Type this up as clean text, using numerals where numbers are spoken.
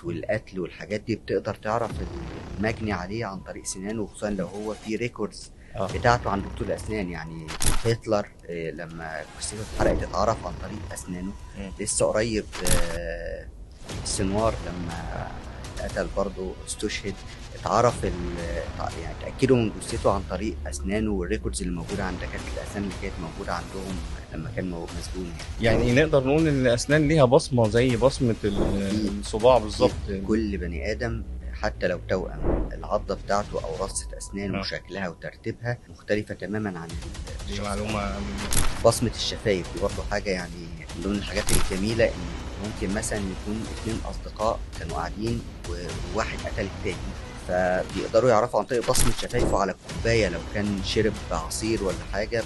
والقتل والحاجات دي، بتقدر تعرف المجني عليه عن طريق سنانه، وخصوصا لو هو في records بتاعته عند دكتور الاسنان. يعني هتلر لما جثته اتحرقت اتعرف عن طريق اسنانه. لسه قريب السنوار لما اتقتل برضه استشهد، اتعرف يعني اتأكدوا من جثته عن طريق أسنانه وال records اللي موجودة عند دكاترة الأسنان اللي كانت موجودة عندهم لما كان مسجون. يعني نقدر نقول إن الأسنان ليها بصمة زي بصمة الصباع بالظبط. كل بني آدم حتى لو توأم العضة بتاعته أو رصة أسنانه وشكلها وترتيبها مختلفة تماما عن دي معلومة. بصمة الشفايف دي برضه حاجة يعني من ضمن الحاجات الجميلة، إن ممكن مثلا يكون 2 أصدقاء كانوا قاعدين وواحد قتل التاني، فبيقدروا يعرفوا عن طريق بصمة شفايفه على الكوباية لو كان شرب عصير ولا حاجة،